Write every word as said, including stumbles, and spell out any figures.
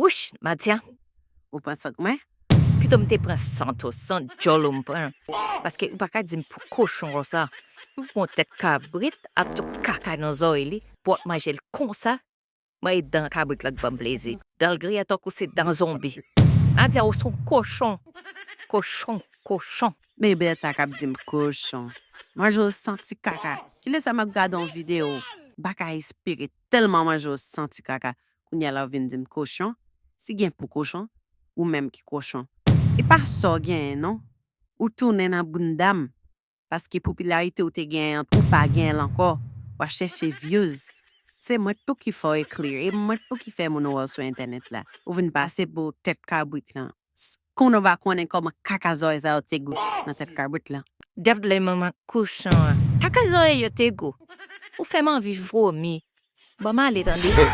Wouch, Madya, Ou panse k mwen? Pito m te pran san to, san djòl ou m pran. Paske ou pa ka di m pou kochon konsa. Ou pran tèt kabrit ak tout kaka nan zòrèy li, pou w ap manje l konsa. Mwen e dan kabrit la k ban m plezi. Dan l griyen tankou se dan zonbi. Madya, ou se yon kochon. Kochon, kochon. Men Bertha k ap di m kochon. Manje w santi kaka. Kilè sa m ap gade yon videyo? M pa ka espere tèlman manje w santi kaka. Kounye a la w vin di m kochon. Si gen pou kochon, ou menm ki kochon. E pa sa w genyen non. Ou tounen nan bounda m. Paske popilarite w te genyen an, ou pa genyen l ankò. W ap chèche views. Se mwen tou ki fè w ekri. E mwen tou ki fè moun wè w sou entènèt la. Ou vin pase pou tèt kabrit lan. Konnen w pa konnen kòman kaka zòrèy sa yo te gou nan tèt kabrit lan. Dèf lè manman kochon an. Kaka zòrèy yo te gou. Ou fè m anvi vomi. Ban m ale tande.